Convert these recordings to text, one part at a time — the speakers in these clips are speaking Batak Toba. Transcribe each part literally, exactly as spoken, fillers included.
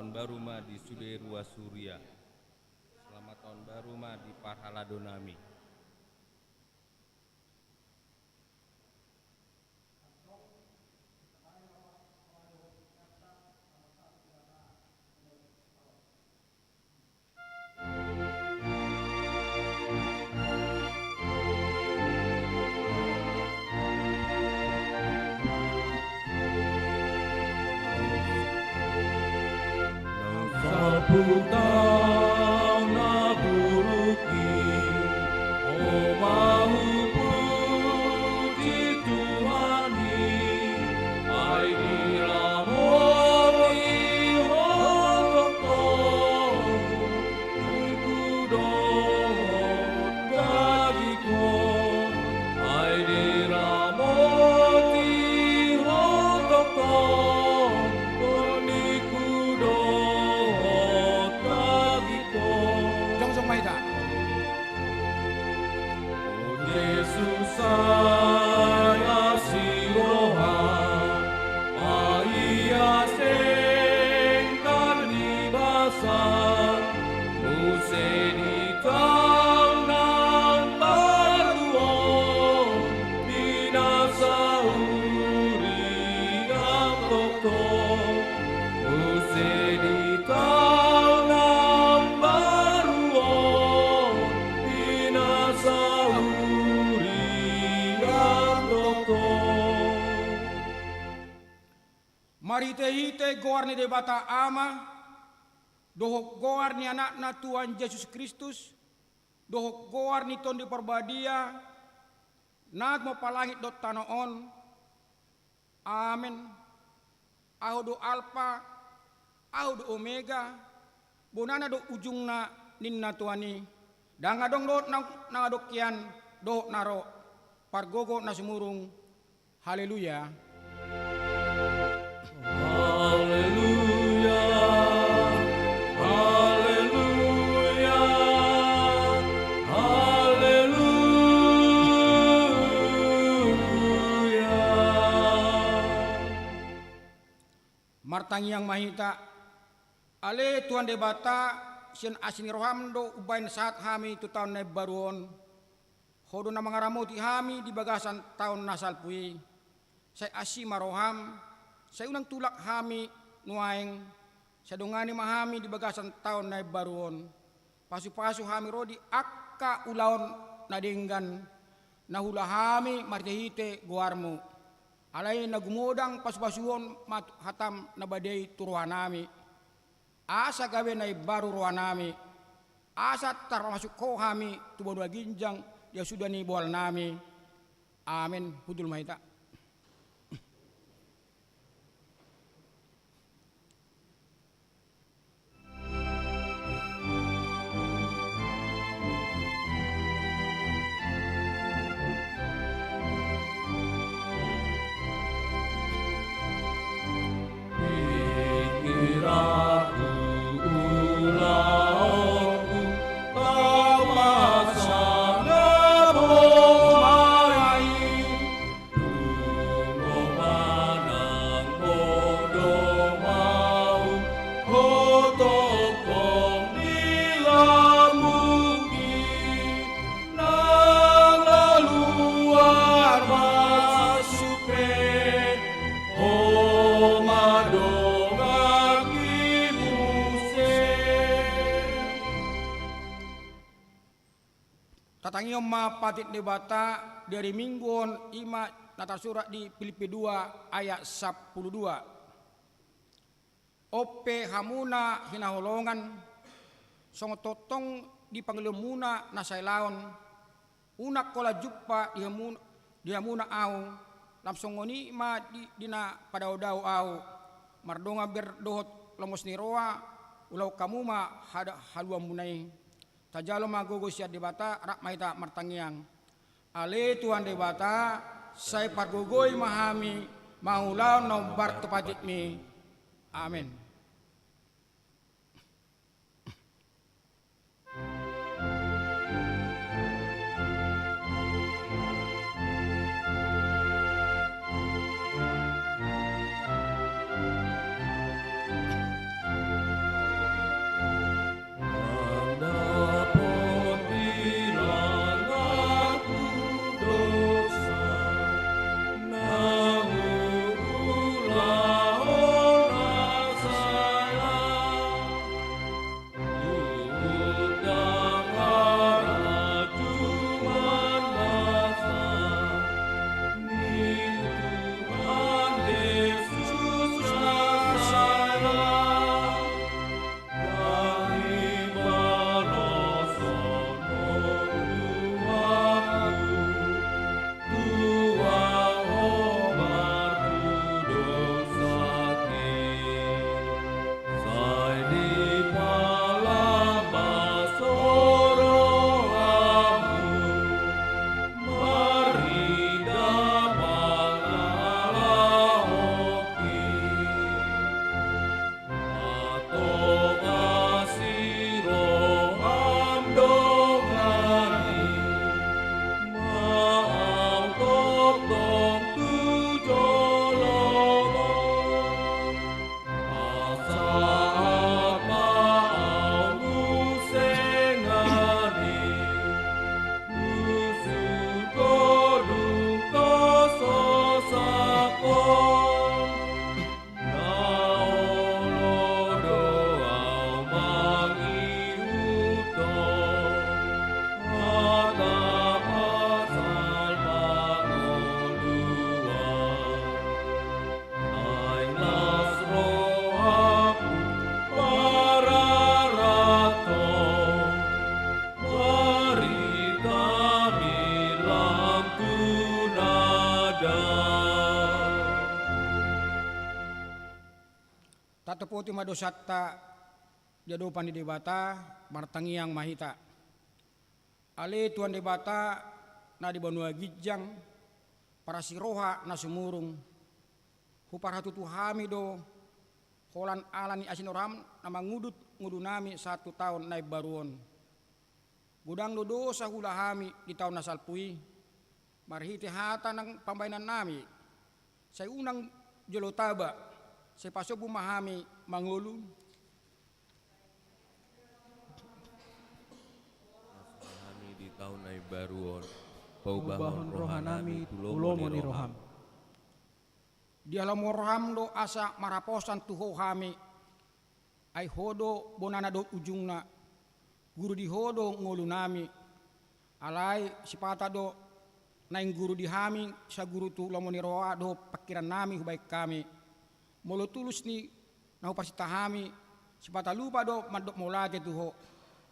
Tahun baru ma di sude ruas huria. Selamat tahun baru ma di parhalado nami. Nang salpu taon na buruk i, ho ma hupuji Tuhan i, ai diramoti ho tongtong, ningku dohot dagingku, ai diramoti ho tongtong, ningku dohot dagingku. Jongjong ma hita. O Jesus, sai asi roham, paias denggan ni basam, muse di taon na baru on, pinasa huriam tongtong, muse di taon na baru on, pinasa huriam tongtong. Marhitehite goar ni Debata Ama, dohot goar ni Anakna Tuhan Jesus Kristus, dohot goar ni Tondi Parbadia, na tumompa langit dohot tano on. Amen. Ahu do Alpa, ahu do Omega, bonana do ujungna, ninna Tuhan i. Ndang adong dohot na, na adong hian, dohot na ro, pargogo na sumurung. Haleluya. Haleluya. Haleluya. Haleluya. Martangiang ma hita. Ale Tuhan Debata, sian asi ni roham do umbahen sahat hami tu taon na imbaru on. Ho do na mangaramoti hami di bagasan taon na salpu i. Sai asi ma roham, sai unang tulak hami nuaeng, sai dongani ma hami di bagasan taon na imbaru on. Pasupasu hami ro di angka ulaon na denggan, na huula hami marhitehite goarmu. Alai na gumodang pasupasuon ma hatam na badia i tu rohanami. Asa gabe na imbaru rohanami. Asa tarpamasuk ho hami tu banua ginjang di hasuhuton ni bohalnami. Amen. Hundul ma hita. Pikiranku, ulaonku, tau ma sangap Ho ma i. Dung ho manang modom ahu, Ho tongtong di lambungki. Nang na luar masuk pe, Ho ma dongaki muse. Tatangihon ma patik ni Debata di ari Minggu on, i ma na tarsurat di Pilippi dua ayat sampulu dua. On pe hamuna hinaholongan, songon tongtong di pangalehonmuna na sailaon, unang holan jumpa di hamu, di hamuna ahu, lam songon i ma di, di na padaodao ahu, mardongan ber dohot lomos ni roha, ulahon hamu ma hada, haluaonmuna i. Tajalo ma gogo sian Debata, rap ma hita martangiang. Ale Tuhan Debata, sai pargogoi ma hami mangulahon na hombar tu patikmi. Amen. Na olo do ahu mangihuthon hata pasal pangoluan. Ai las rohangku mararathon barita milang tu na dao. Tatopoti ma dosanta di adopan ni Debata, martangiang ma hita. Ale Tuhan Debata na di banua ginjang, parasi roha na sumurung, huparhatutu hami do holan ala ni asi ni roham na mangudut ngolunami sahat tu taon na imbaru on. Godang do dosa huula hami di taon na salpu i, marhite hata nang pambahenannami, sai unang jolo taba, sai pasombu ma hami mangolu. Hami di taon na imbaru on, paubahon rohanami tu lomo ni roham. Di halomoan roham do asa marhaposan tu ho hami, ai ho do bonana dohot ujungna, guru di ho do ngolunami, alai sipata do naeng guru di hami saguru tu lomo ni roha dohot pangkirannami hubahen hami. Molo tulus ni na huparsinta hami, sipata lupa do mandok mauliate tu ho,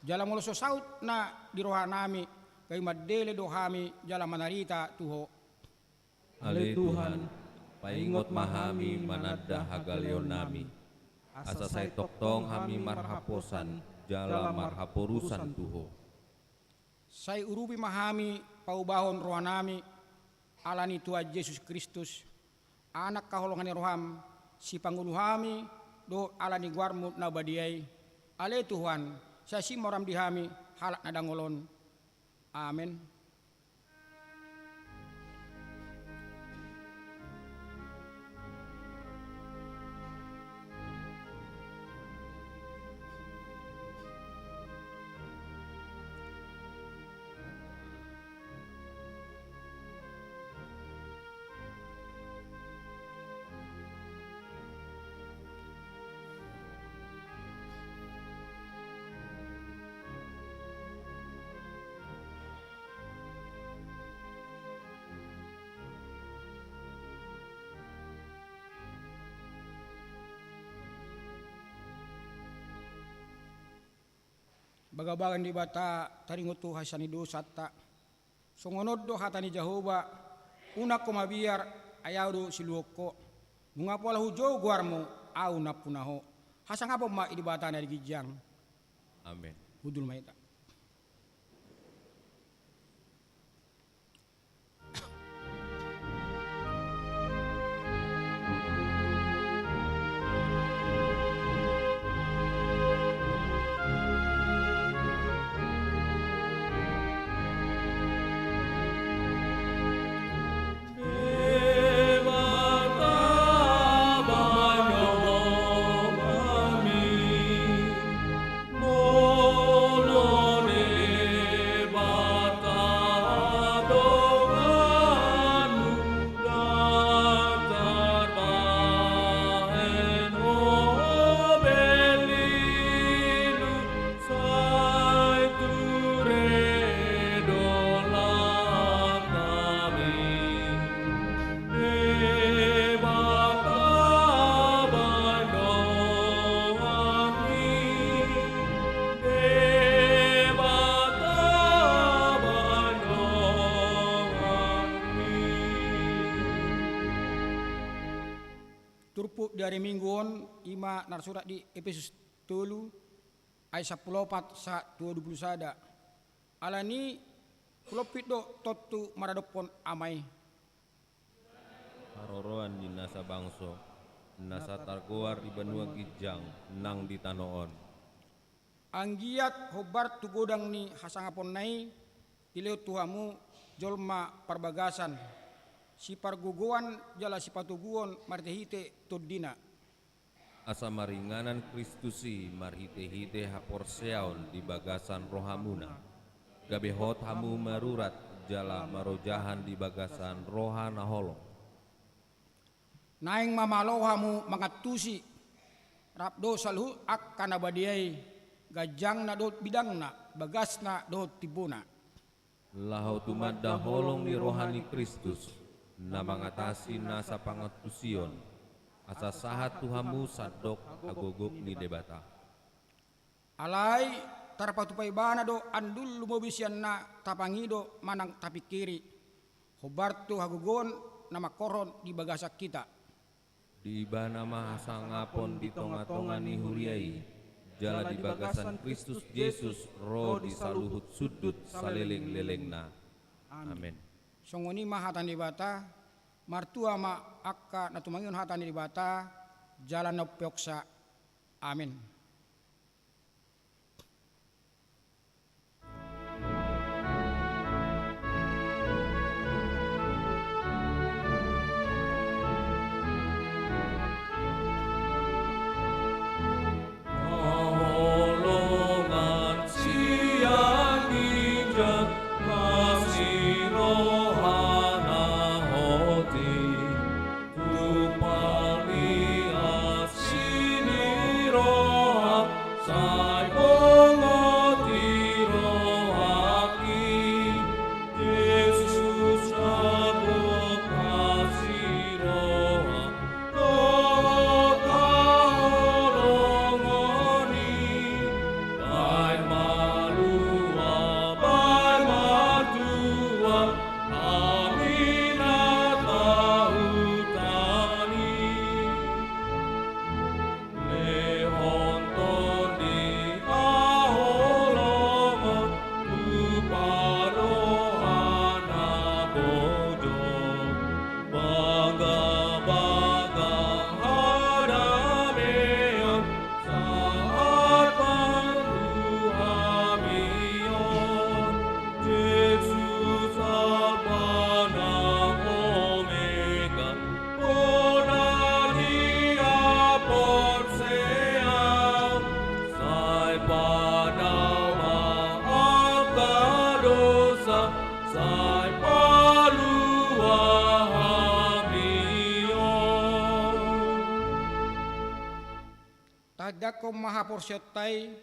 jala molo so saut na di rohanami, gabe mandele do hami jala manarita tu ho. Ale Tuhan, paingot ma hami mananda hagaleonnami, asa sai tongtong hami marhaposan jala marhaporusan tu ho. Sai urupi ma hami paubahon rohanami ala ni Tuhan Jesus Kristus, Anak haholongan ni roham, sipangolu hami dohot ala ni goarmu na badia i. Ale Tuhan, sai asing ma roham di hami halak na dangol on. Amen. Bagabaga ni Debata taringot tu hasesaan ni dosanta. Songon on do hata ni Jahowa, unang ho mabiar, ai ahu do siluhon ho. Nunga pola hujou goarmu, ahu nampuna ho. Hasangapon ma di Debata na di ginjang. Amen. Hundul ma hita. Sai ture do langkami, Debata baen dohami, Debata baen dohami. Turpuk di ari Minggu on, i ma na tarsurat di Epesus tolu, ayat sampulu opat sahat tu dua pulu sada. Alani i, hulompit do tontu maradophon Ama i. Haroroan ni nasa bangso, nasa targoar di banua ginjang nang di tano on. Anggiat hombar tu godang ni hasangaponna i, dilehon tu hamu jolma parbagasan, sipargogoan jala sipatoguon marhitehite TondiNa. Asa maringanan Kristus i marhitehite haporseaon di bagasan rohamuna, gabe hot hamu marurat jala marojahan di bagasan roha na holong. Naeng ma malo hamu mangantusi, rap do saluhut angka na badia i, ganjangna dohot bidangna, bagasna dohot timbona. Laho tumanda holong ni roha ni Kristus, na mangatasi nasa pangantusion, asa sahat tu hamu sandok hagogok ni Debata. Alai tarpatupa Ibana do andul lumobi sian na tapangido manang tapingkiri, hombar tu hagogoon na mangkorhon di bagasan hita. Di Ibana ma hasangapon di tongatonga ni huria i, jala di bagasan Kristus Jesus ro di saluhut sundut saleleng-lelengna. Amen. Songon i ma hata ni Debata. Martua ma angka na tumangihon hata ni Debata jala na umpeopsa. Amen. Tahindakhon ma haporseaonta i,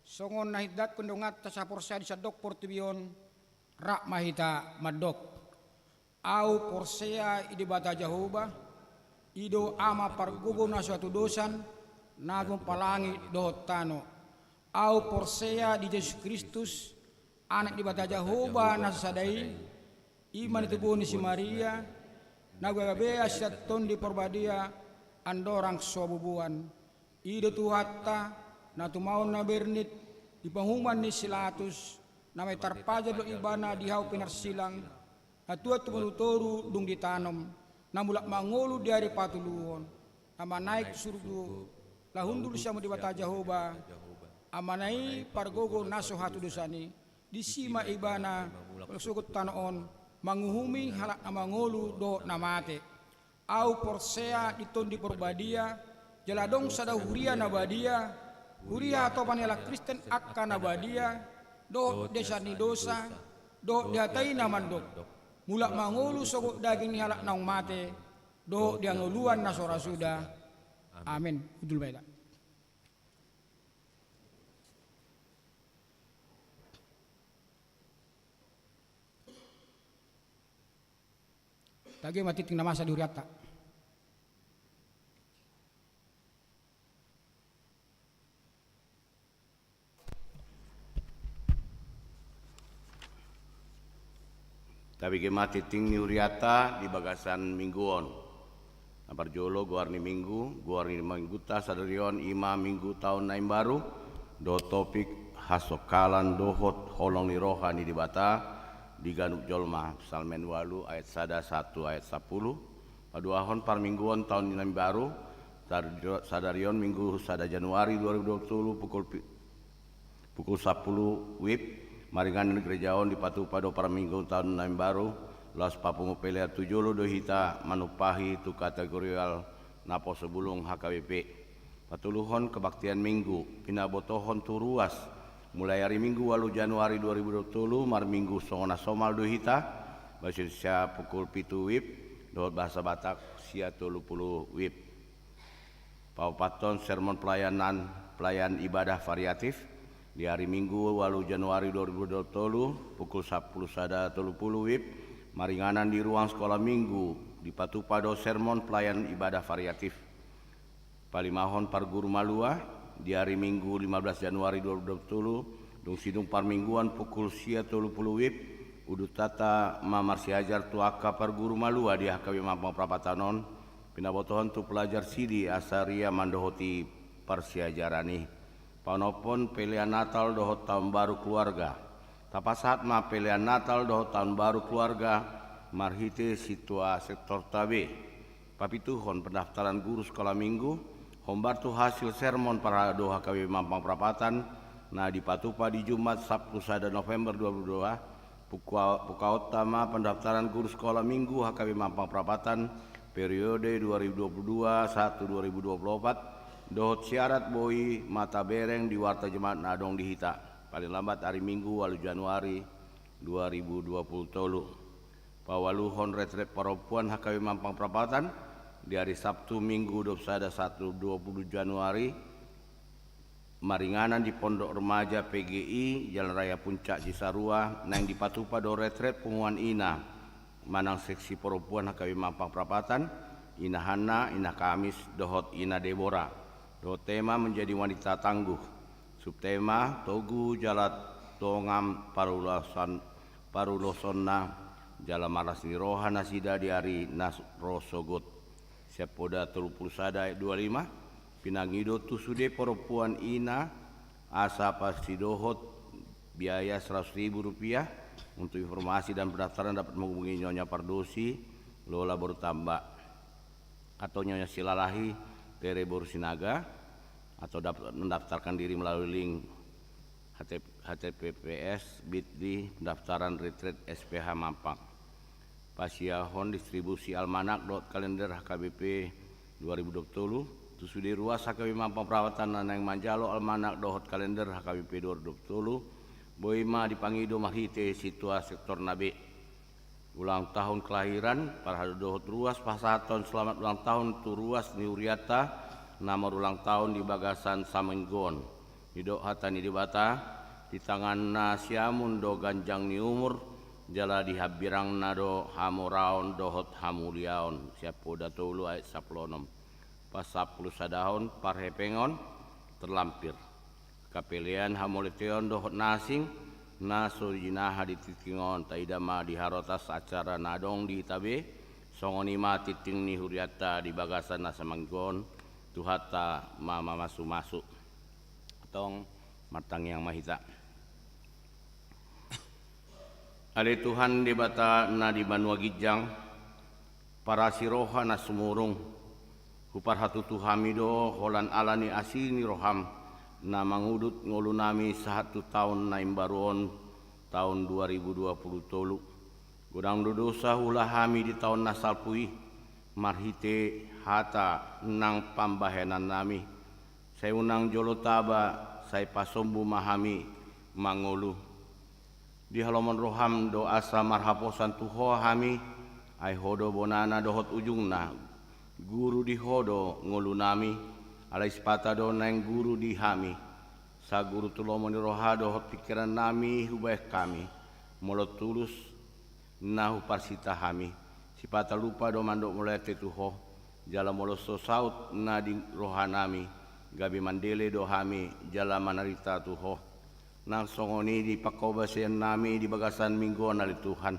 songon na hindakhon donganta saporseaan di sandok portibi on, rap ma hita mandok. Ahu porsea di Debata Jahowa, i do Ama pargogo na so hatudosan, na gompa langit dohot tano. Ahu porsea di Jesus Kristus, Anak ni Debata Jahowa na sasada i, i ma na tubu ni si Maria, na gabe sian Tondi Parbadia, andorang so bubuan. I do Tuhanta, na tumaon na bernit, di panguhuman ni si Pilatus, na mangitar pajar do Ibana di hau pinarsilang, na tuat tu banua toru dung ditanom, na mulak mangolu di ari patoluhon, na manaek tu surgo, laho hundul sian Debata Jahowa, Amana i pargogo na so hatudosan i, disi ma Ibana mulak sogot tano on, manguhumi halak na mangolu dohot na mate. Ahu porsea di Tondi Parbadia, jala adong sada huria na badia, huria hatopan ni halak Kristen angka na badia, dohot di hasesaan ni dosa, dohot di hata i na mandok, mulak mangolu sogot daging ni halak naung mate, dohot di hangoluan na so ra suda. Amen. Hundul ma hita. Tagiot ma tingting na masa di hurianta. Tabege ma tingting ni hurianta di bagasan minggu on. Na parjolo goar ni minggu, goar ni minggunta sadari on i ma minggu taon na imbaru, dohot topik hasongkalan dohot holong ni roha ni Debata di ganup jolma, Psalmen ualu ayat sada sahat tu ayat sampulu. Paduahon parmingguon taon na imbaru, sadari on minggu sada Januari dua ribu dua puluh tolu pukul pi-, pukul sampulu wib, maringanan di gereja on dipatupa do parminggu taon na imbaru, laos papungu pelean tu jolo do hita manumpahi tu kategorial naposo bulung H K B P. Patoluhon kebaktian minggu, pinabotohon tu ruas, mulai ari minggu ualu Januari dua ribu dua puluh tolu, marminggu songon na somal do hita, basian sian pukul pitu wib, dohot bahasa Batak sia tolu pulu wib. Paopathon sermon pelayanan, pelayan ibadah variatif di hari Minggu ualu Januari dua ribu dua puluh tolu, pukul sampulu sada tolu pulu wib, maringanan di ruang sekolah Minggu, dipatupa do sermon pelayan ibadah variatif. Palimahon parguru malua, di hari Minggu lima belas Januari dua ribu dua puluh tolu, dung sidung parmingguan pukul sia tolu pulu wib, udutanta ma marsiajar tu angka parguru malua di H K B Mampang Prapatan on, pinabotohon tu pelajar sidi asa ria mandohoti parsiajaran i. Paonomhon pelean Natal dohot Taon Baru Keluarga. Tapasahat ma pelean Natal dohot Taon Baru Keluarga marhite sintua sektorta be. Papituhon pendaftaran guru sekolah Minggu, hombar tu hasil sermon parhalado H K B Mampang Prapatan, na dipatupa di Jumat sampulu sada November dua puluh dua, puka-, pukaonta ma pendaftaran guru sekolah Minggu H K B Mampang Prapatan, periode dua ribu dua puluh dua satu dua ribu dua puluh opat, dohot syarat boi ma tabereng di warta jemaat na adong di hita, paling lambat hari Minggu ualu Januari dua ribu dua puluh tolu. Paualuhon retret parompuan H K B Mampang Prapatan di hari Sabtu Minggu dua puluh sada satu dua puluh Januari, maringanan di Pondok Remaja P G I, Jalan Raya Puncak Cisarua, naeng dipatupa do retret punguan ina manang seksi parompuan H K B Mampang Prapatan, Ina Hanna, Ina Kamis, dohot Ina Debora. Dohot tema menjadi wanita tangguh. Subtema, togu jala tongan parulosan, parulosonna, jala marlas ni roha nasida di ari na ro sogot. Siap Poda tolu pulu sada ayat dua lima, pinangido tu sude parompuan ina asa pasidohot biaya seratus ribu rupiah. Untuk informasi dan pendaftaran dapat menghubungi Nyonya Pardosi, Lola Borutamba, atau Nyonya Silalahi, Tere Boru Sinaga, atau dapat mendaftarkan diri melalui link H T P, H T T P S bit.ly pendaftaran retret S P H Mampang. Pasiahon distribusi almanak dohot kalender H K B P dua ribu dua puluh tolu, tu sude ruas H K B Mampang Prapatan na naeng manjalo almanak dohot kalender H K B P dua ribu dua puluh tolu, boi ma dipangido marhite sintua sektorna be. Ulang tahun kelahiran, parhalado dohot ruas pasahathon selamat ulang tahun tu ruas ni hurianta na marulang tahun di bagasan saminggu on. Didok hata ni Debata, di tanganna siamun do ganjang ni umur, jala di hambirangna do hamoraon dohot hamuliaon. Siap Poda tolu ayat sampulu onom. Pasampulu sadahon parhepengon terlampir. Kapelean hamauliateon dohot na asing, na so jinaha di tingki on, taida ma di harotas acara na adong di hita be, songon i ma tingting ni hurianta di bagasan na saminggu on, Tuhanta ma mamasumasu. Antong martangiang ma hita. Ale Tuhan Debata na di banua ginjang, parasi roha na sumurung, huparhatutu hami do holan ala ni asi ni roham, na mangudut ngolunami sahat tu taon na imbaru on, taon dua ribu dua puluh tolu. Godang do dosa huula hami di taon na salpu i, marhite hata nang pambahenannami. Sai unang jolo taba, sai pasombu ma hami mangolu. Dihalomon roham do asa marhaposan tu ho hami, ai ho do bonana dohot ujungna. Guru di ho do ngolunami, alai sipata do naeng guru di hami. Saguru tu lomo ni roha dohot pingkirannami hubahen hami, molo tulus na huparsinta hami. Sipata lupa do mandok mauliate tu ho, jala molo so saut na di rohanami, gabe mandele do hami jala manarita tu ho. Nang songon i di pangkobaseannami di bagasan minggu on ale Tuhan.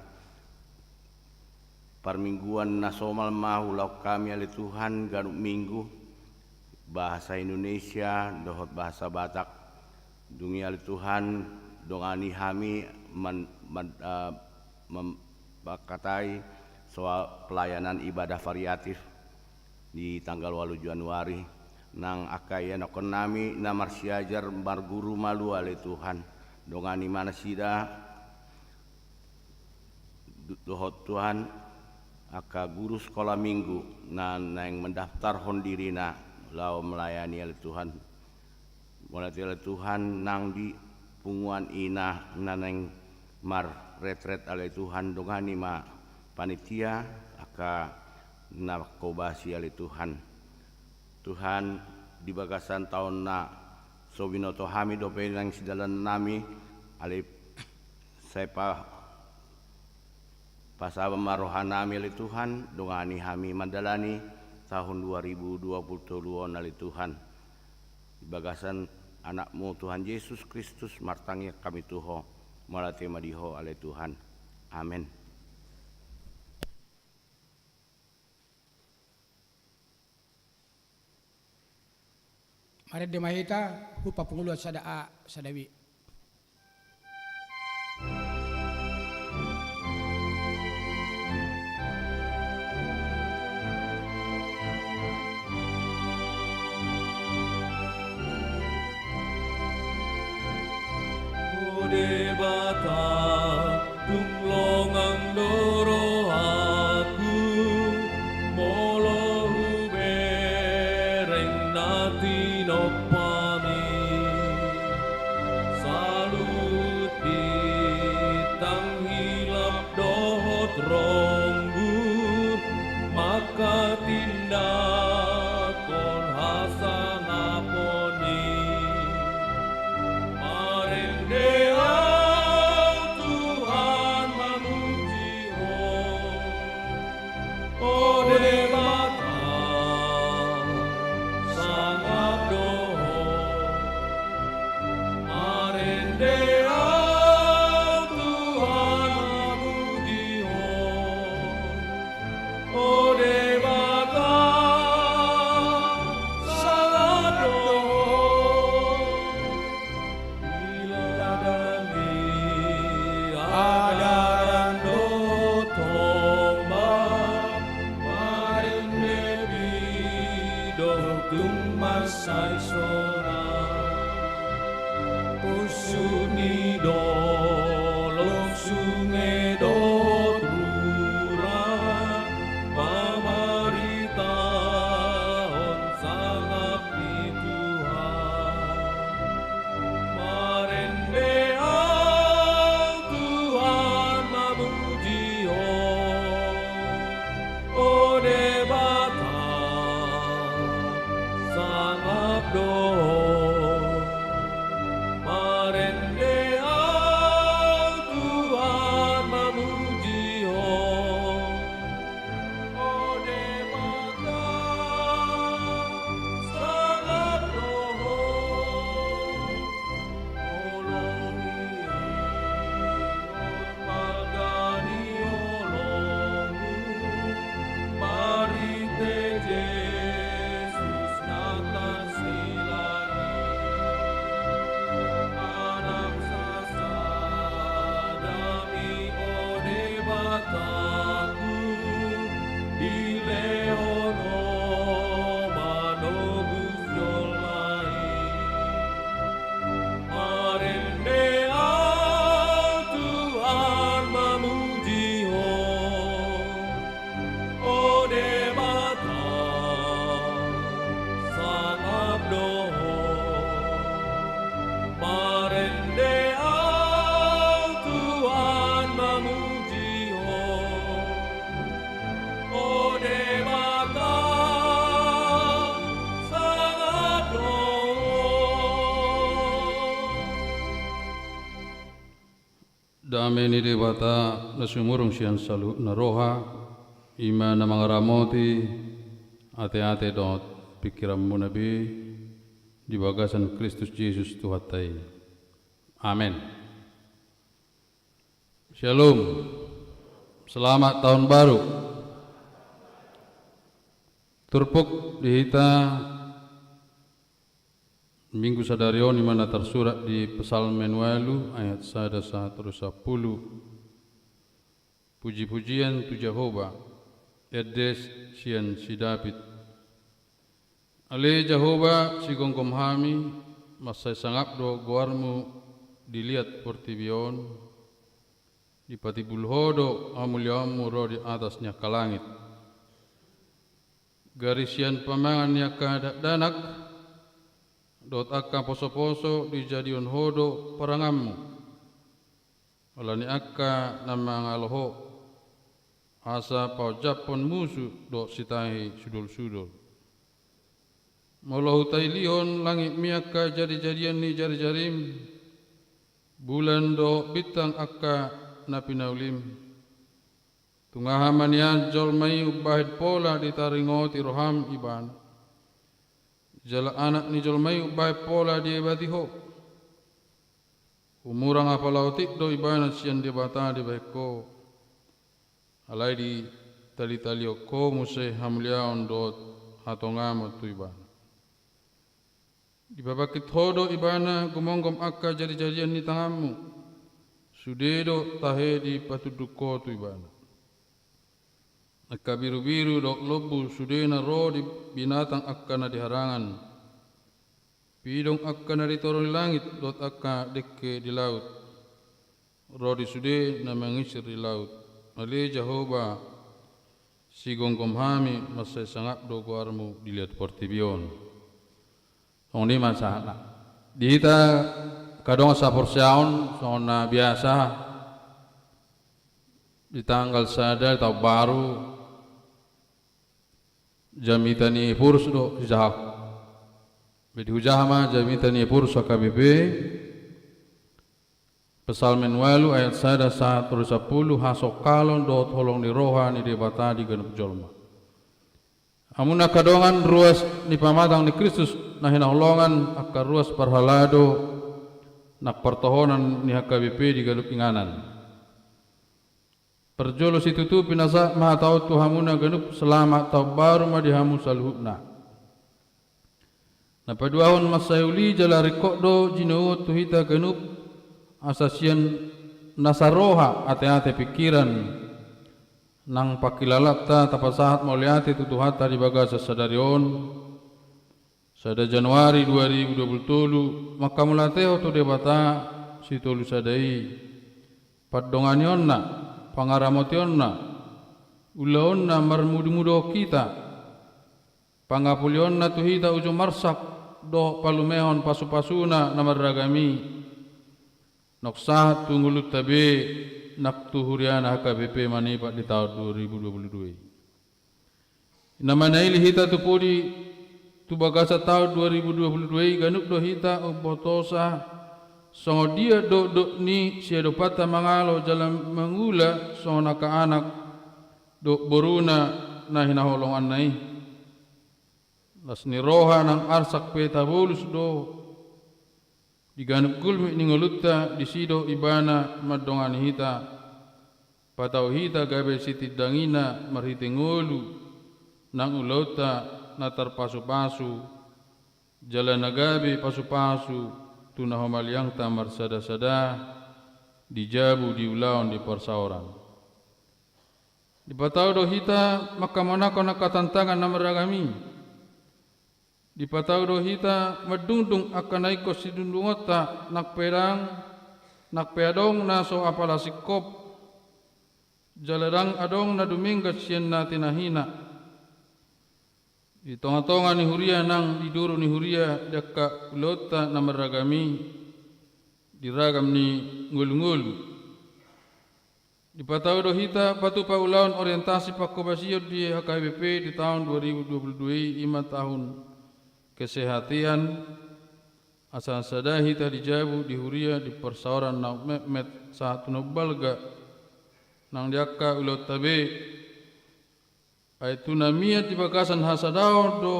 Parmingguan na somal ma huulahon hami ale Tuhan ganup minggu, bahasa Indonesia dohot bahasa Batak. Dung i ale Tuhan, dongani hami man-, man-, eh, mem-, mangkatai soal pelayanan ibadah variatif di tanggal ualu Januari. Nang angka ianakkonnami na marsiajar marguru malua ale Tuhan, dongani ma nasida. Do-, dohot Tuhan, angka guru sekolah minggu na naeng mendaftarhon dirina laho melayani ale Tuhan. Mauliate ale Tuhan, nang di punguan ina na naeng marretret ale Tuhan, dongani ma panitia, angka na mangkobasi ale Tuhan. Tuhan, di bagasan taon na so binoto hami dope nang sidalanan nami, ale sai pa, pasaba ma roha nami ale Tuhan, dongani hami mandalani tahun dua ribu dua puluh tolu on ale Tuhan. Di bagasan Anakmu Tuhan Yesus Kristus martangiang hami tu Ho, mauliate ma di Ho ale Tuhan. Amen. Marende ma hita, hupapanguluan sada A, sada B. O Debata, tung longang do rohangku, molo hubereng na tinompami. Salut bintang hilap dohot ronggur, manghatindanghon hasangapon i. Marende ahu Tuhan mamuji Ho. O Debata, sangap do Ho. Marende ahu Tuhan mamuji Ho. O Debata, sangap do Ho. Iladani adaran dohot ombas, marende pidong tung mansai sonang. Unsur ni dolok, sunge dohot rura, pamaritahon sangap ni Tuhan. Marende ahu Tuhan mamuji Ho. O Debata, sangap do Ho. Marende ahu Tuhan mamuji Ho. O Debata, sangap do Ho. Holong ni i dohot balga ni holongmu, marhite Jesus na tarsilang i. Anak sasadami, o Debatangku, dilehon Ho manobus jolma i. Marende ahu Tuhan mamuji Ho. O Debata, sangap do Ho. Marende ahu Tuhan mamuji Ho. O Debata, sangap do Ho. Dame ni Debata na sumurung sian saluhutna roha, i ma na mangaramoti ateate dohot pingkiranmuna be di bagasan Kristus Jesus Tuhanta i. Amen. Syalom. Selamat Tahun Baru. Turpuk di hita Minggu sadari on i ma na tarsurat di Psalmen ualu ayat sada sahat tu sampulu. Puji-pujian tu Jahowa, ende sian si Daud. Ale Jahowa, sigomgom hami, mansai sangap do goarmu di liat portibi on, dipatimbul Ho do hamuliaonmu ro di atas ni angka langit. Gari sian pamangan ni angka dakdanak, dohot angka poso-poso dijadihon Ho do paranganmu. Ala ni angka na mangalo Ho, asa paonjaphon musu dohot sitahi sudolsudol. Molo hutailihon langit mian angka jarijarian ni jarijarim, bulan dohot bintang angka na pinaulim, tung aha ma nian jolma i umbahen pola ditaringoti roham ibana? Jala anak ni jolma i umbahen pola diebati ho? Umurang apala otik do ibana sian Debata dibahen ho, alai ditalitalihon ho muse hamuliaon dohot hatongamon tu ibana. Dipabangkit ho do ibana gumomgom angka jarijarian ni tanganmu, sude do tahe dipatunduk ho tu ibana. Angka birubiru dohot lombu sudena ro di binatang angka na di harangan, pidong angka na di toru ni langit dohot angka dengke di laut, ro di sude na mangisir di laut. Ale Jahowa, sigomgom hami, mansai sangap do goarmu dilehon portibi on. Songon i ma sahatna. Di hita angka dongan saporseaon, songon na biasa, di tanggal sada di taon baru, jamita ni Epurus do hujahahon. Jadi hujaha ma jamita ni Epurus H K B P, Psalmen ualu ayat sada sahat tu sampulu, hasongkalon dohot holong ni roha ni Debata di ganup jolma. Hamu angka dongan ruas ni pamatang ni Kristus na hinaholongan, angka ruas parhalado nang partohonan ni H K B P di ganup inganan. Parjolo situtu pinasahat ma hata on tu hamuna ganup, selamat taon baru ma di hamu saluhutna. Na paduahon, mansai uli jala ringkot do jinouon tu hita ganup, asa sian nasa roha, ateate, pingkiran, nang pangkilalanta tapasahat mauliate tu Tuhanta di bagasan sadari on, sada Januari dua ribu dua puluh tolu, manghamauliatehon tu Debata sitolu sada i, pandonganionna, pangaramotionna, ulaonna marmudamudaon hita, pangapulionna tu hita uju marsak dohot palumehon pasupasuna na marragam i, nang sahat tu ngolunta be, nang tu huriana H K B P Manipat di taon dua ribu dua puluh dua i. Na manaili hita tu pudi tu bagasan taon dua ribu dua puluh dua i, ganup do hita umbotosa songon dia dokdok ni siadopanta mangalo jala mangula songon angka anak dohot boruna na hinaholonganna i. Las ni roha nang arsak pe tabolus do. Di ganup gulmit ni ngolunta, disi do Ibana mandongani hita, patau hita gabe sitindangina marhite ngolu nang ulaonta na tarpasupasu, jala na gabe pasupasu tu na humaliangta marsadasada di jabu di ulaon di parsaoran. Dipatau do hita manghamonanghon angka tantangan na marragam i. Dipatau do hita mandungdung angka na ingkon sidungdungonta, nang pe ndang, nang pe adong na so apala singkop, jala ndang adong na dumenggan sian na tinahina. Di tongatonga ni huria nang di duru ni huria, di angka ulaonta na marragam i, di ragam ni ngolungolu. Dipatau do hita patupa ulaon orientasi panghobasion di H K B P di taon dua ribu dua puluh dua i, i ma tahun kesehatan, asa sada hita di jabu di huria di parsaoran na ummetmet sahat tu na umbalga, nang di angka ulaonta be, ai tu na mian di bagasan hasadaon do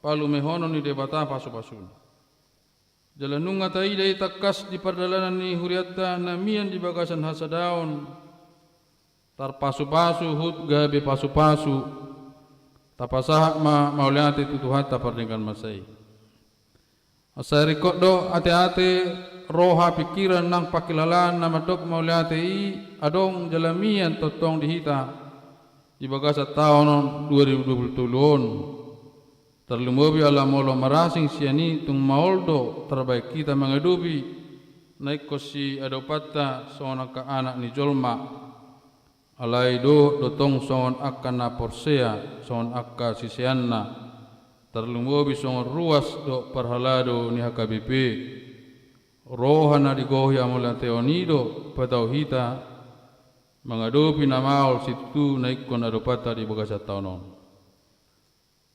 palumehonon ni Debata pasupasuna. Jala nunga taida i tangkas di pardalanan ni hurianta na mian di bagasan hasadaon, tarpasupasu huhut gabe pasupasu, tapasahat ma mauliate tu Tuhanta pardenggan masa i. Asa ringkot do ateate, roha, pingkiran nang pangkilalaan na mandok mauliate i adong jala mian tongtong di hita di bagasan taon on dua ribu dua puluh tolu on. Tarlumobi ala molo marasing sian i tung maol do tarbahen hita mangadopi na ingkon siadopanta songon angka anak ni jolma. Alai dohot do tong songon angka na porsea, songon angka siseanna, tarlumobi songon ruas dohot parhalado ni H K B P. Roha na digohi hamauliateon i do patau hita mangadopi na maol situtu na ingkon adopanta di bagasan taon on.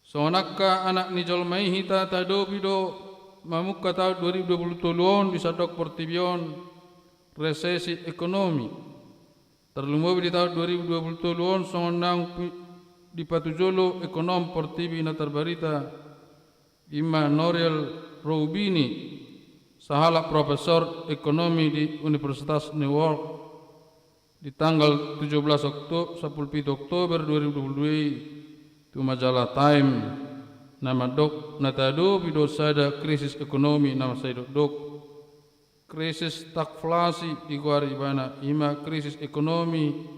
Songon angka anak ni jolma i hita tahadopi do mamungka taon dua ribu dua puluh tolu on di sandok portibi on resesi ekonomi. Tarlumobi di taon dua ribu dua puluh tolu on songon naung pi-, dipatujolo ekonom portibi na tarbarita, ima Nouriel Roubini, sahalak profesor ekonomi di Universitas New York, di tanggal tujuh belas Okto-, sampulu pitu Oktober dua ribu dua puluh dua i tu majalah Time, na mandok na tahadopi do sada krisis ekonomi na mansai dokdok. Krisis stagflasi digoari ibana, ima krisis ekonomi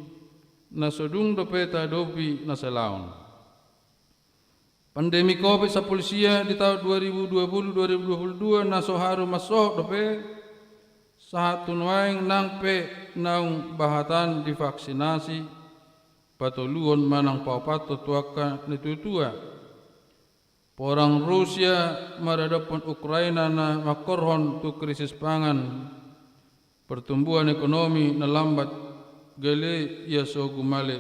na so dung dope tahadopi na salaon. Pandemi covid sampulu sia di taon dua ribu dua puluh dua ribu dua puluh dua na so haru mansohot dope, sahat tu nuaeng nang pe naung bahatan divaksinasi patoluhon manang paopathon tu angka na tuatua. Porang Rusia maradophon Ukraina na mangkorhon tu krisis pangan, pertumbuhan ekonomi na lambat, gale ia so gumale,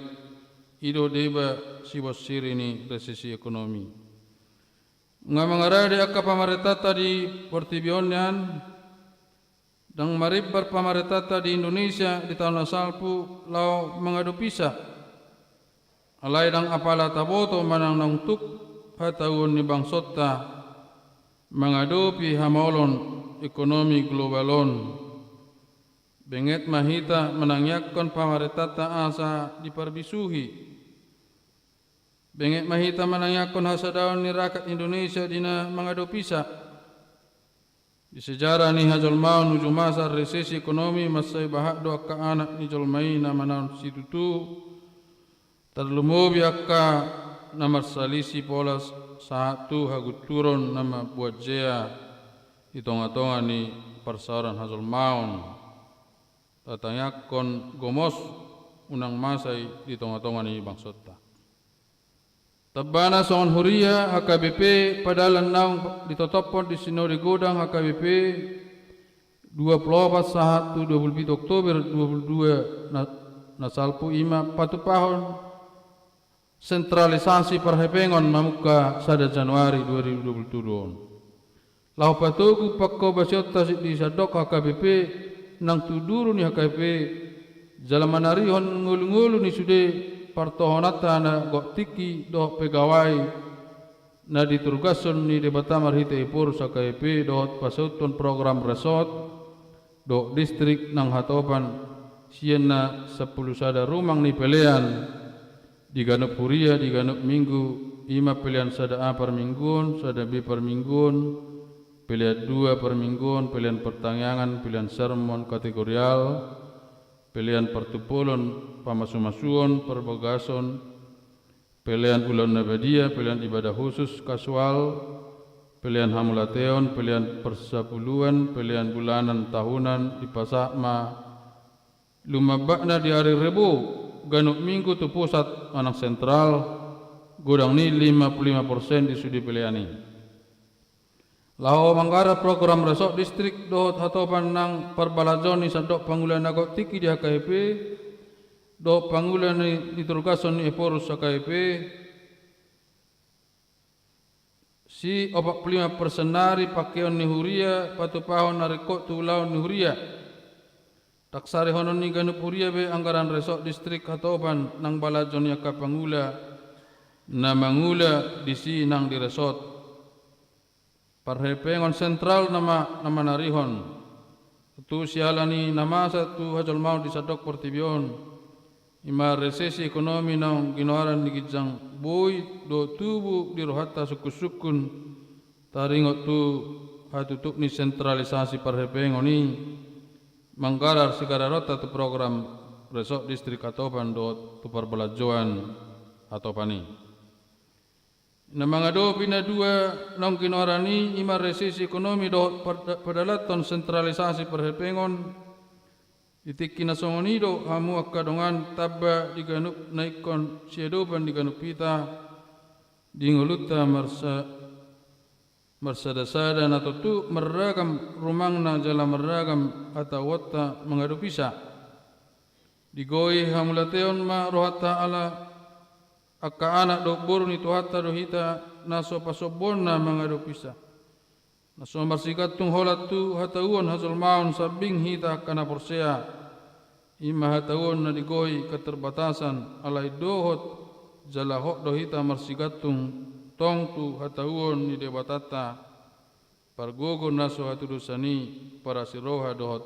i do deba sibonsiri ni resesi ekonomi. Nga mangarade angka pamarentanta di portibi on nian, ndang marimbar pamarentanta di Indonesia di taon na salpu laho mangadopisa. Alai ndang apala taboto manang naung tuk hatauon ni bangsonta mangadopi hamaolon ekonomi global on. Benget ma hita manangiangkon pamarentanta asa diparbisuhi. Benget ma hita manangiangkon hasadaon ni rakyat Indonesia di na mangadopisa. Di sejarah ni hajolmaon uju masa resesi ekonomi mansai bahat do angka anak ni jolma i na manaon situtu, tarlumobi angka na marsalisi pola sahat tu hagunturon na mambuat jea di tongatonga ni parsaoran hajolmaon. Tatangiangkon gomos unang masa i di tongatonga ni bangsonta. Tambana songon huria H K B P padalan naung ditotophon di sinode godang H K B P dua puluh opat sahat tu dua puluh pitu Oktober dua puluh dua na, na salpu ima patupahon sentralisasi parhepengon mamungka sada Januari dua ribu dua puluh tolu on. Laho patogu pangkobasionta di sandok H K B P nang tu duru ni H K B P, jala manarihon ngolungolu ni sude partohonanta na gok tingki dohot pegawai na diturgashon ni Debata marhite Ephorus H K B P dohot pasauthon program resort dohot distrik nang hatopan sian na sampulu sada rumang ni pelean di ganup huria di ganup minggu, ima pelean sada A parmingguon, sada B parmingguon, pelean dua parmingguon, pelean partangiangan, pelean sermon kategorial, pelean partumpolon, pamasumasuon, parbagason, pelean ulaon na badia, pelean ibadah khusus, kasual, pelean hamauliateon, pelean parsapuluan, pelean bulanan, tahunan, dipasahat ma lumambakna di ari Rebo ganup minggu tu pusat manang sentral, godang ni lima puluh lima persen di sude pelean i. Laho manggarar program resort distrik dohot hatopan nang parbalanjoon ni sandok pangula na gok tingki di H K B P dohot pangula ni, ni turgashon ni Ephorus H K B P, si opat puluh lima persen nari pangkeon ni huria patupahon na ringkot tu ulaon ni huria. Ndang sarihonon ni ganup huria be anggaran resort distrik hatopan nang balanjo ni angka pangula na mangula disi nang di resort. Parhepengon sentral nama na manarihon. Tutu siala ni na masa tu hajolmaon di sandok portibi on, ima resesi ekonomi naung ginoaran ni ginjang boi do tubu di rohanta sungkunsungkun taringot tu hatutup ni sentralisasi parhepengon i, manggarar sigararonta tu program resort distrik hatopan dohot tu parbalanjoan hatopan i. Na mangadopi na dua naung ginoaran i ima resesi ekonomi dohot pada-, padalanhon sentralisasi parhepengon. Di tingki na songon i do hamu angka dongan tamba di ganup na ingkon siadopan di ganup hita di ngolunta marsa-, marsadasada na tontu marragam rumangna jala marragam hatauonta mangadopisa. Digoi hamauliateon ma rohanta ala angka anak dohot boru ni Tuhanta do hita na so pasombuonna mangadopisa. Na so marsigantung holan tu hatahuon hajolmaon sambing hita angka na porsea. I ma hatahuon na digoi keterbatasan, alai dohot jala hot do hita marsigantung tong tu hatahuon ni Debatanta, pargogo na so hatudosan i, parasiroha dohot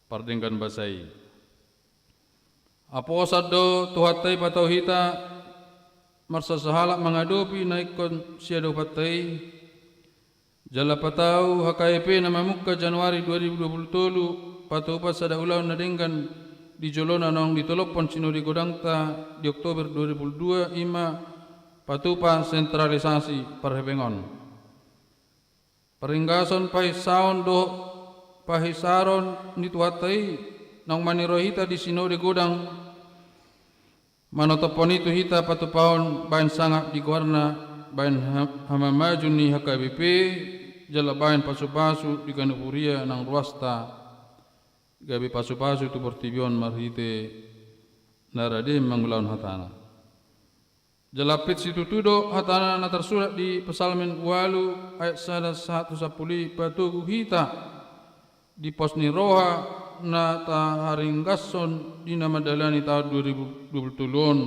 pardenggan basa i. Aposan do Tuhanta i patau hita marsasahalak mangadopi na ingkon siadopanta i, jala patau H K B P na mamungka Januari dua ribu dua puluh tolu, patupa sada ulaon na denggan di jolona naung ditolophon sinode godangta di Oktober dua ribu dua, i ma patupa sentralisasi parhepeng on. Paringgason pahisaon dohot pahisaron ni Tuhanta i naung maniroi hita di sinode godang, manotophon i tu hita patupahon baen sangap di goarna, baen ha-, hamamaju ni H K B P, jala baen pasupasu di ganup huria nang ruasta, gabe pasupasu tu portibi on marhite na rade mangulahon hatana. Jala pit situtu do hatana na tarsurat di Psalmen ualu ayat sada sahat tu sampulu i, patogu hita di pos ni roha na taharinggason di na mandalani taon dua ribu dua puluh tolu on,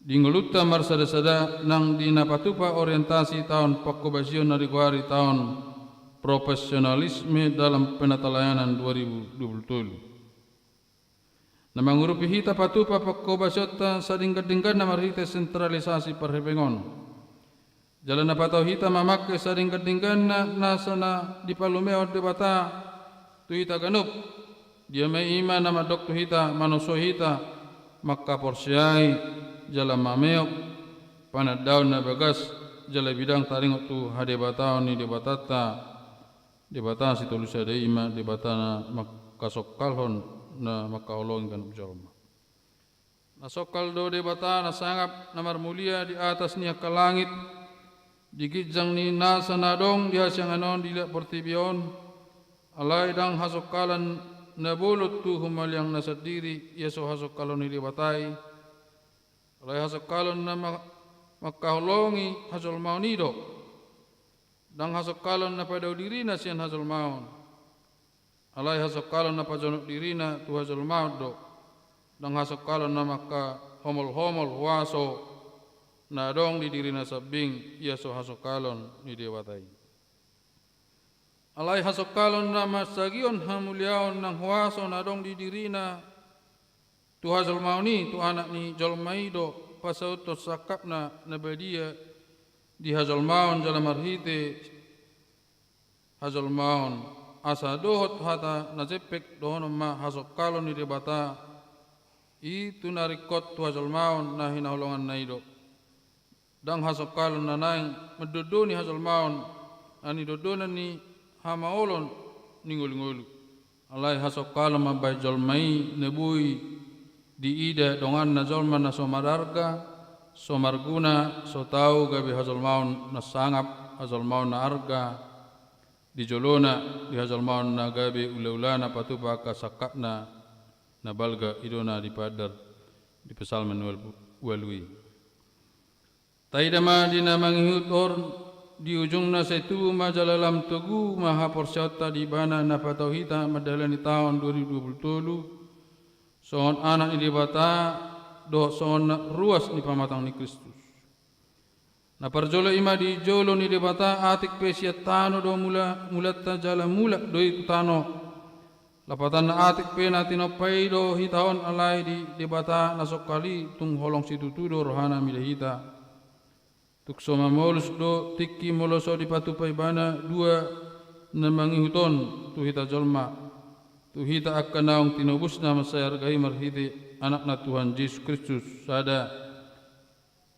di ngolunta marsadasada nang di na patupa orientasi taon pangkobasion na digoari taon profesionalisme dalam penatalayanan dua ribu dua puluh tolu. Na mangurupi hita patupa pangkobasionta sadenggan-dengganna marhite sentralisasi parhepeng on. Jala na patau hita mamangke sadenggan-dengganna nasa na dipalumehon Debata tu hita ganup. Dia ma i ma na mandok tu hita, manosoi hita mangkaporseai jala mameop panandaon na bagas, jala bidang taringot tu hadebataon ni Debatanta, Debata sitolu sada i ma Debata na mangkasongkalhon, na mangkaholongi ganup jolma. Na songkal do Debata na sangap na marmulia di atas ni angka langit, di ginjang ni nasa na adong di hasiangan on di liat portibi on, alai ndang hasongkalan na bolon tu humaliangna sandiri, ia so hasongkalon ni Debata i, alai hasongkalon na ma-, mangkaholongi hajolmaon i do. Ndang hasongkalon na padao dirina sian hajolmaon, alai hasongkalon na pajonok dirina tu hajolmaon do. Ndang hasongkalon na mangkahomol-homol huaso na adong di dirina sambing, ia so hasongkalon ni Debata i. Alai hasongkalon na mansagihon hamuliaon nang huaso na adong di dirina tu hajolmaon i, tu Anak ni jolma i do, pasauthon sangkapna na badia di hajolmaon jala marhite hajolmaon, asa dohot hata na jempek dohonon ma hasongkalon ni Debata i tu na ringkot tu hajolmaon na hinaholonganna i do. Ndang hasongkalon na naeng mandondoni hajolmaon, na nidondonan ni hamaolon ni ngolu-ngolu. Alai hasongkalon mambahen jolma i na boi diida donganna jolma na so mararga, so marguna, so tau gabe hajolmaon na sangap, hajolmaon na arga di jolona, di hajolmaon na gabe ula-ulana patupa angka sangkapna na balga, i do na dipaandar di Psalmen ualu, ualu i. Taida ma di na mangihut on, di ujungna sai tubu ma jala lam togu ma haporseaonta di Ibana na patau hita mandalani taon dua ribu dua puluh tolu, songon anak ni Debata, dohot songon na ruas ni pamatang ni Kristus. Na parjolo i ma di jolo ni Debata, atik pe sian tano do mula-, mulanta jala mulak do i tu tano. Lapatanna atik pe na tinompa i do hita on, alai di Debata na songkal i tung holong situtu do rohana mida hita. Tung so mamolus do tingki molo so dipatupa Ibana dua na mangihut on tu hita jolma, tu hita angka naung tinobusna mansai arga i marhite Anakna Tuhan Jesus Kristus, sada.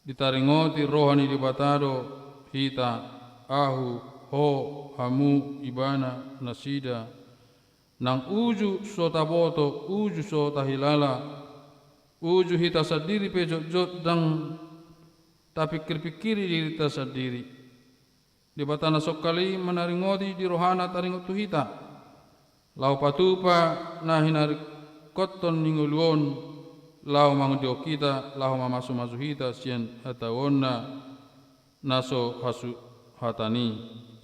Ditaringoti roha ni Debata do hita, ahu, ho, hamu, ibana, nasida, nang uju so taboto, uju so tahilala, uju hita sandiri pe jotjot ndang tapingkir-pingkiri dirita sandiri. Debata na songkal i manaringoti di rohana taringot tu hita, laho patupa na hinaring-, Ingkon ni ngolu on laho mangudihon hita, laho mamasumasu hita sian hatahuonna na so hasuhatan i.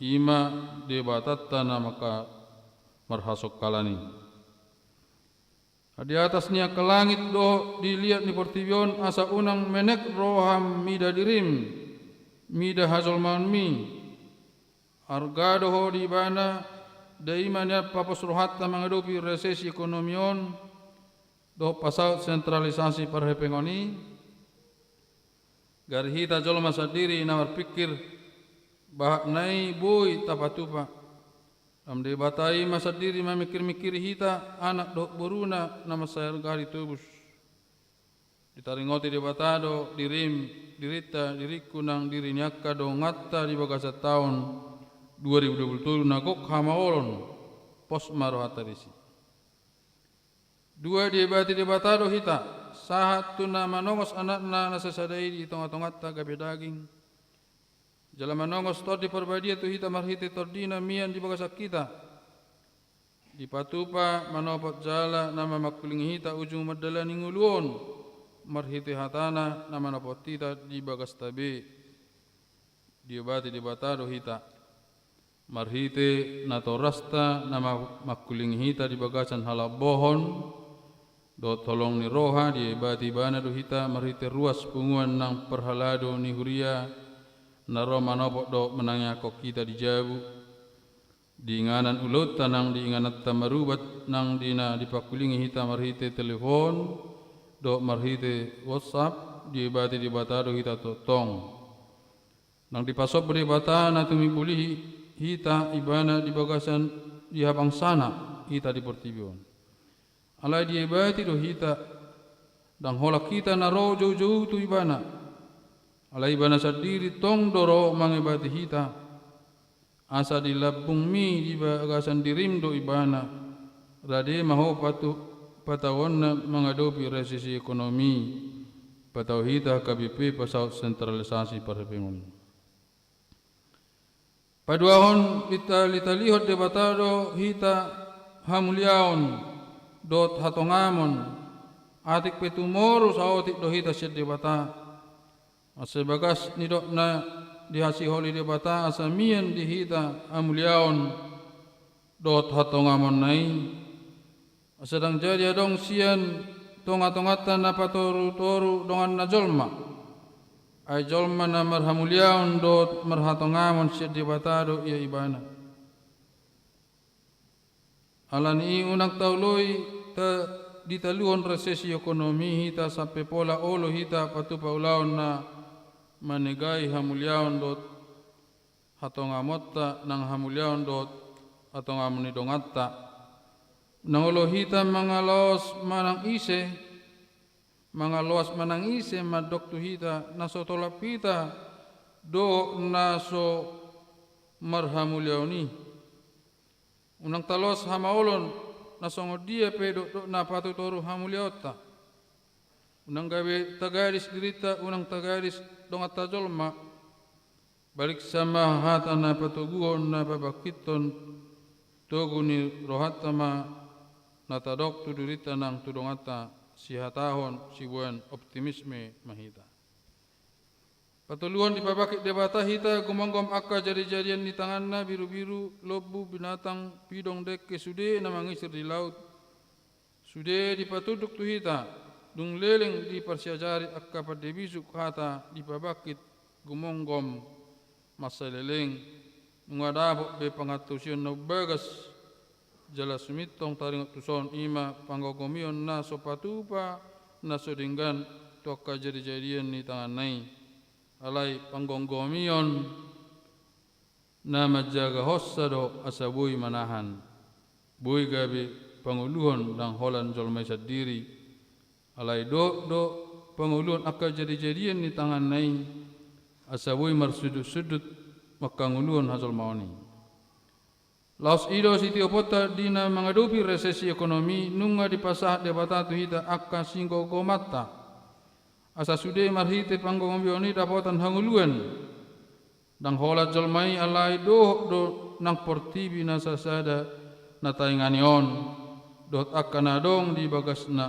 I ma Debatanta na mangka marhasongkalan i. Di atas ni angka langit dohot di liat ni portibi on, asa unang menek roham mida dirim, mida hajolmaonmi. Arga do ho di ibana, da i ma nian papos rohanta mangadopi resesi ekonomi on, dohot pasaut sentralisasi parhepengon i. Gari hita jolma sandiri na marpingkir, bahat na i boi tapatupa. Lam Debata i ma sandiri mamingkirmingkiri hita, anak dohot boruna na mansai arga ditobus. Ditaringoti Debata do dirim, dirinta, diringku nang diri ni angka donganta di bagasan taon dua ribu dua puluh tolu na gok hamaolon, pos ma rohanta disi. Dua, diebati Debata do hita, sahat tu na manongos anakna na sasada i di tongatonganta gabe daging. Jala manongos Tondi Parbadia tu hita marhite tondina mian di bagasan hita. Dipatupa manopot jala na mamangkulingi hita ujung mandalani ngolu on, marhite hatana na manopot hita di bagasta be. Diebati Debata do hita. Marhite natorasta na ma-, mangkulingi hita di bagasan halambohon, dohot holong ni roha, diebati ibana do hita, marhite ruas punguan nang parhalado ni huria, na ro manopot dohot manangiangkon hita di jabu, di inganan ulaonta nang di ingananta marubat nang di na dipangkulingi hita marhite telepon, dohot marhite WhatsApp, diebati Debata do hita tongtong. Nang dipasombu Debata na tumimbuli hita ibana di bagasan di habangsana hita di portibi on. Alai diebati do hita, ndang holan hita na ro joujou tu ibana. Alai ibana sandiri tong do ro mangebati hita. Asa di lambungmi di bagasan dirim do ibana. Rade ma ho patu-, pataonna mangadopi resesi ekonomi. Patau hita K B P pasaut sentralisasi parhepengon. Paduahon, ditalitalihon Debata do hita hamuliaon dohot hatongamon, atik pe tumoru saotik do hita sian Debata. Asa bagas nidokna dihasiholi Debata asa mian di hita hamuliaon dohot hatongamonna i. Asa ndang jadi adong sian tongatonganta na patorutoru donganna jolma. Ai jolma na marhamuliaon dohot marhatongamon sian Debata do ia ibana. Alani i unang taoloi ta-, ditaluhon resesi ekonomi hita sampe pola olo hita patupa ulaon na manegai hamuliaon dohot hatongamonta nang hamuliaon dohot hatongamon ni donganta. Unang olo hita mangalaos manang ise, mangaloas manang ise mandok tu hita na so tolap hita dohot na so marhamuliaon i. Unang taloas hamaolon na songon dia pe dokdok na patutoru hamuliaonta. Unang gabe tagadis dirinta, unang tagadis donganta jolma. Baliksa ma hata na patoguhon na pabangkithon, togu ni rohanta ma na tadok tu dirinta nang tu donganta, sihatahon siboan optimisme ma hita. Patoluhon, dipabangkit Debata hita gumomgom angka jadijadian ni tanganna, birubiru, lombu, binatang, pidong, dengke, sude na mangisir di laut, sude dipatunduk tu hita, dung leleng diparsiajari angka pande bisuk hata dipabangkit gumomgom mansai leleng, nunga dapot be pangantusion na umbagas, jala sumintong taringot tuson i ma panggomgomion na so patupa na so denggan tu angka jadijadian ni tanganna i. Alai panggomgomion na manjagahonsa do asa boi manahan. Boi gabe pangoluhon ndang holan jolma i sandiri. Alai dohot do pangoluhon angka jadijadian ni tanganna i, asa boi marsundutsundut mangkangoluhon hajolmaon i. Laos i do sitioponta di na mangadopi resesi ekonomi, nunga dipasahat Debata tu hita angka singgomgomanta. Asa sude marhite panggomgomion i dapotan hangoluan. Ndang holan jolma i, alai dohot do nang portibi na sasada na taingani on. dohot angka na adong di bagasna.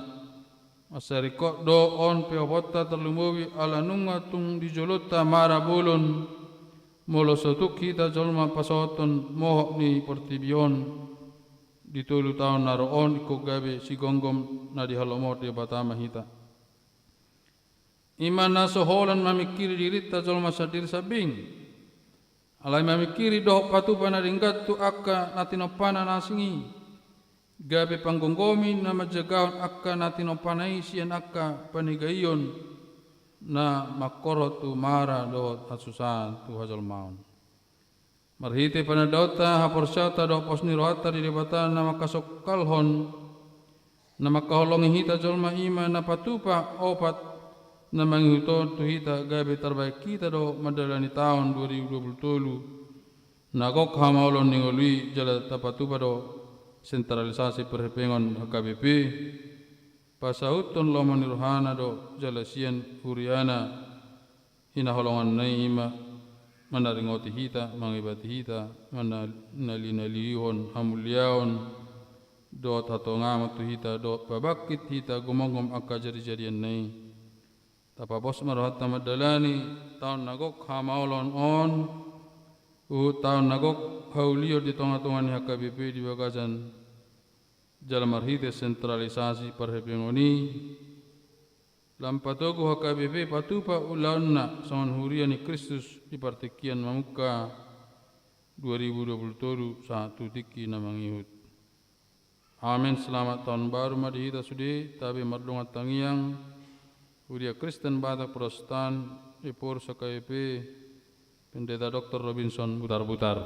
Mansai ringkot do on pe oponta tarlumobi ala nunga tung di jolonta mara bolon, molo so tuk hita jolma pasahathon mohop ni portibi on. Di tolu taon na ro on ingkon gabe sigomgom na dihalomohon Debata ma hita. I ma na so holan mamingkiri dirinta jolma sandiri sambing. Alai mamingkiri dohot patupa na denggan tu angka na tinompana na asing i. Gabe panggomgomi na manjagahon angka na tinompana i sian angka panigaion na mangkorhon tu mara dohot hasusaan tu hajolmaon. Marhite panandaonta, haporseaonta dohot pos ni rohanta di Debata na mangkasongkalhon, na mangkaholongi hita jolma i ma na patupa opat na mangihut on tu hita gabe tarbahen hita do mandalani taon dua ribu dua puluh tolu na gok hamaolon ni ngolu i jala tapatupa do sentralisasi parhepengon H K B P, pasahuthon lomo ni rohana do jala sian huriana. Hinaholonganna i ma manaringoti hita, mangebati hita, manalinalihon hamuliaon dohot hatongamon tu hita dohot pabangkit hita gomgom angka jadijadianna i. Tapapos ma rohanta mandalani taon na gok hamaolon on, huhut taon na gok haulion di tongatonga ni H K B P di bagasan jala marhite sentralisasi parhepengon i. Lam patogu H K B P patupa ulaonna songon huria ni Kristus di partingkian mamungka dua ribu dua puluh tolu sahat tu tingki na mangihut. Amen. Selamat tahun baru ma di hita sude, tabe mardongan tangiang, Huria Kristen Batak Protestan, Ephorus H K B P, Pendeta Doktor Robinson Butarbutar.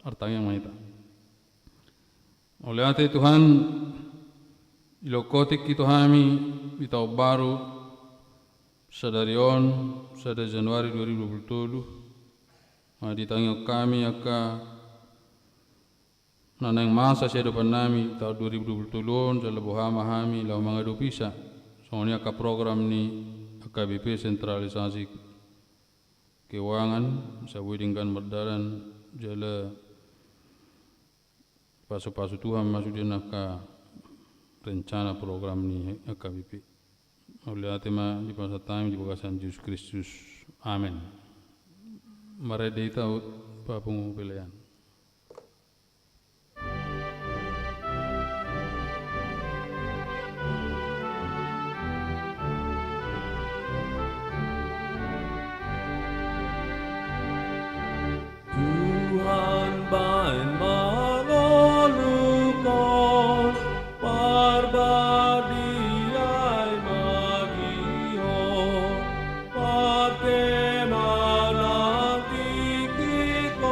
Martangiang ma hita. Mauliate Tuhan, dilehon Ho tingki tu hami di taon baru sadari on, sada Januari dua ribu dua puluh tolu. Nga ditangihon hami angka na naeng masa sian adopan nami taon dua ribu dua puluh tolu on, jala boha ma hami laho mangadopisa. Songon i angka program ni H K B P sentralisasi keuangan, asa boi denggan mardalan jala pasupasu Tuhan ma sude angka rencana program ni H K B P. Mauliate ma dipasahat hami di bagasan Jesus Kristus. Amen. Marende hita, Pak Pungu Pelean. Tuhan bahen mangoluhon parbadiai ma di ho, pake ma na tingkihon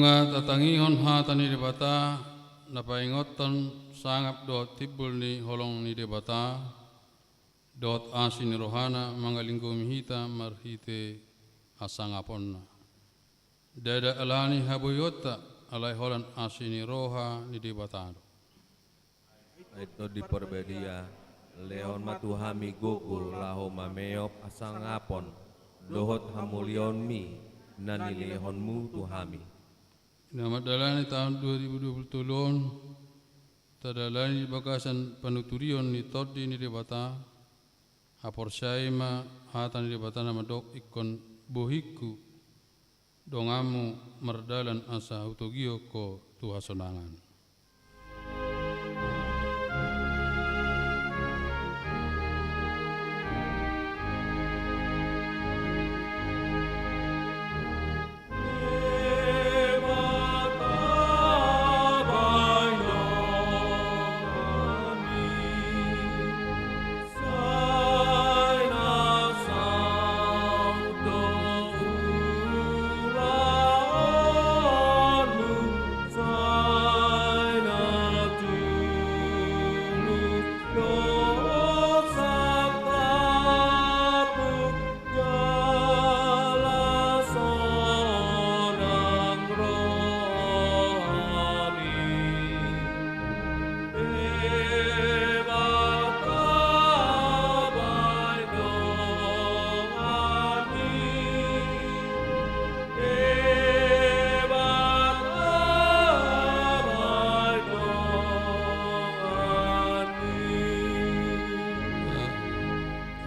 Tatangihon hata ni Debata, na paingothon sangap dohot timbul ni holong ni Debata, dohot asi ni rohana mangalinggomi hita marhite hasangaponna. Ndada alani haboionta, alai holan asi ni roha ni Debata do. Ai Tondi Parbadia, lehon ma tu hami gogo laho mameop hasangapon dohot hamuliaonmi na nilehonmu tu hami. Na mandalani taon dua ribu dua puluh tolu on, tadalani di bagasan panuturion ni Tondi ni Debata, haporseai ma hata ni Debata na mandok ingkon bohingku donganmu mardalan asa hutogihon ho tu hasonangan.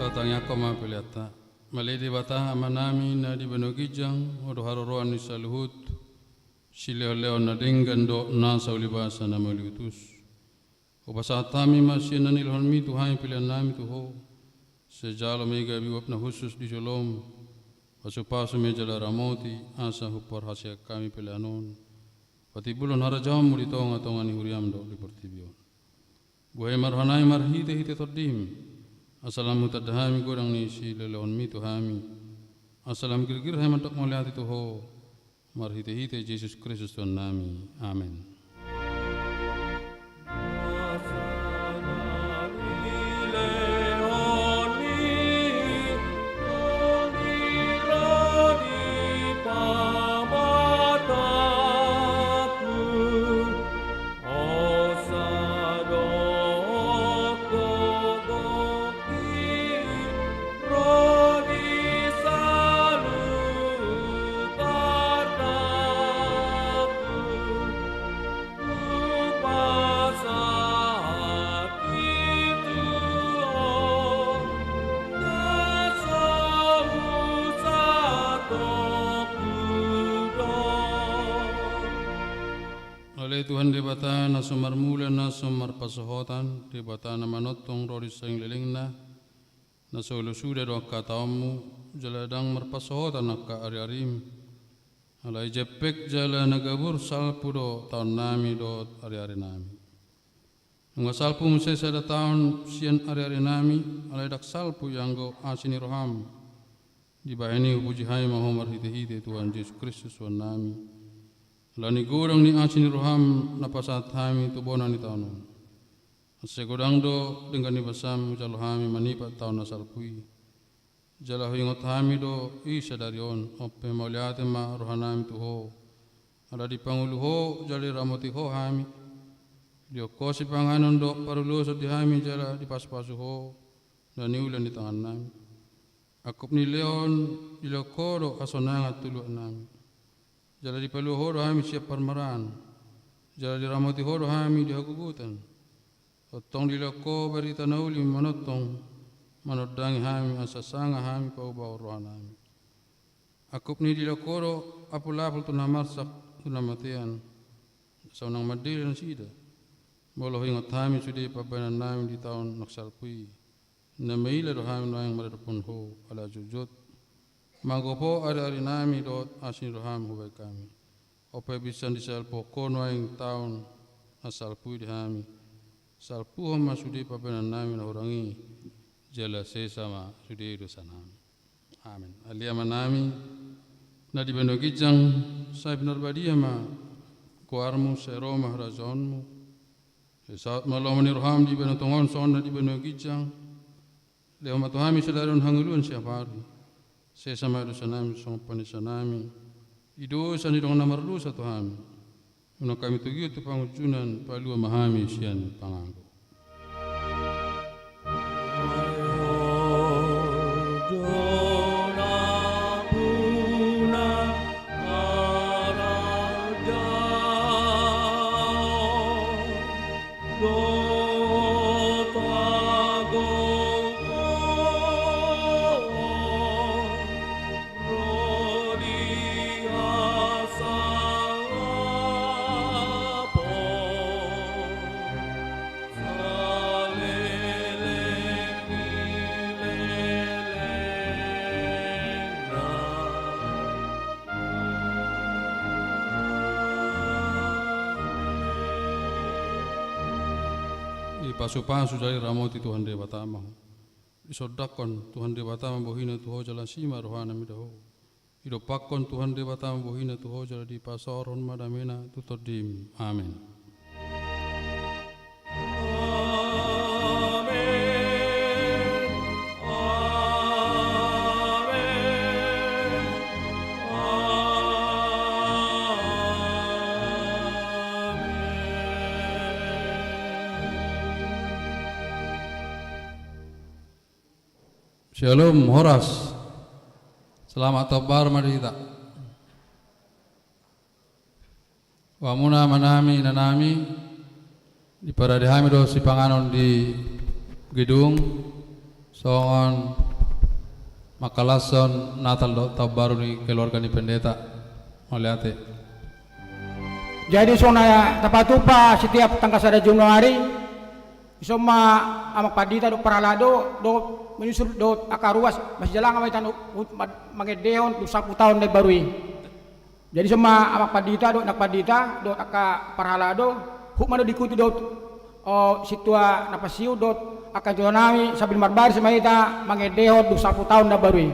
Tatangiangkon ma peleanta. Mauliate Debata Amanami na di banua ginjang, Ho do haroroan ni saluhut silehonlehon na denggan dohot nasa ulibasa na mauliutus. Hupasahat hami ma sian na nilehonmi tu hami peleannami tu Ho. Sai jalo ma i gabe uap na hushus di jolom. Pasupasu ma i jala ramoti, asa huparhaseang hami pelean on patimbulhon harajaonmu di tongatonga ni huriam dohot di portibi on. Buhai ma rohanami marhitehite Tondim, asa lam hutanda hami godang ni silehonlehonmi tu hami, asa lam girgir hami mandok mauliate tu Ho, marhitehite Jesus Kristus Tuhannami. Amen. Ale Tuhan Debata, na so marmula, na so marpasahotan, Debata na manongtong ro di saleleng lelengna, na so olo suda do angka taonmu, jala ndang marpasahotan angka ariarim. Alai jempek jala na gabur salpu do taonnami dohot ariarinami. Nunga salpu muse sada taon sian ariarinami, alai ndang salpu ianggo asi ni roham. Dibahen i hupuji hami ma Ho marhitehite Tuhan Jesus Kristus Tuhannami. Alani godang ni asi ni roham na pasahat hami tu bona ni taon on. Asa godang do denggan ni basam hujalo hami manipat taon na salpu i. Jala huingot hami do i sadari on, on pe mauliate ma rohanami tu Ho. Ala dipangolu Ho, jala diramoti Ho hami. Dilehon Ho sipanganon dohot parulus di hami, jala dipasupasu Ho na niula ni tangannami. Angkup ni lehon, dilehon Ho do hasonangan tu luatnami. Jala dipalua Ho do hami sian parmaraan. Jala diramoti Ho do hami di hagogotan. Tongtong dilehon Ho barita na uli manongtong, manondangi hami asa sanga hami paubahon rohanami. Angkup ni dilehon Ho do apulapul tu na marsak tu na matean, asa unang mandele nasida. Molo huingot hami sude pambahenannami di taon na salpu i, na maila do hami nuaeng maradophon Ho ala jotjot. Manggopo ariarinami dohot asi ni roham hubahen hami. On pe binsan disalpuhon Ho nuaeng taon na salpu i di hami. Salpuhon ma sude pambahenannami na hurang i, jala sesa ma sude dosanami. Amen. Ale Amanami, Na di banua ginjang, sai pinarbadia ma goarmu, sai ro ma harajaonmu. Sai saut ma lomo ni roham di banua tonga on songon na di banua ginjang. Lehon ma tu hami sadari on hangoluan siapari. Sesa ma dosanami songon panesanami di dosa ni dongan na mardosa tu hami. Unang hami togihon tu pangunjunan, palua ma hami sian pangago. Dipasupasu jala diramoti Tuhan Debata ma ho. Disondangkon Tuhan Debata ma bohina tu ho jala asi ma rohana mida ho. Didompakkon Tuhan Debata ma bohina tu ho jala dipasaorhon ma damena tu tondim. Amen. Syalom, horas. Selamat Tahun Baru ma di hita. Hamuna amanami, inanami, diparade hami do sipanganon di gedung, songon mangkalashon Natal dohot Tahun Baru ni keluarga ni pendeta. Mauliate. Jadi songon na tapatupa setiap tanggal sada Januari, dison ma amang pandita dohot parhalado dohot menyusul dohot angka ruas masijalangan ma hita huhut ma-, mangendehon dung sampulu taon na imbaru i. Jadi dison ma amang pandita dohot nang pandita dohot angka parhalado huhut ma na diikuti dohot, o, sintua na pansihut dohot angka inanami sambil marbaris ma hita mangendehon dung sampulu taon na imbaru i.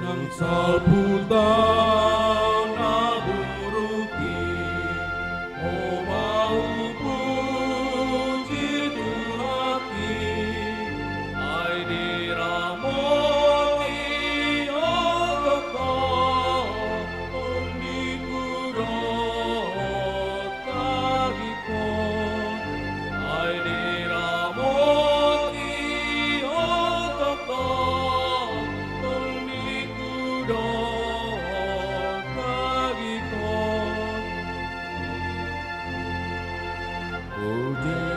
Nang sampulu taon na buruk i, o, hupuji Tuhan i, ai diramoti ho Tuhan, tondingku dohot tangihon, ai diramoti ho Tuhan, tondingku dohot tangihon. Puji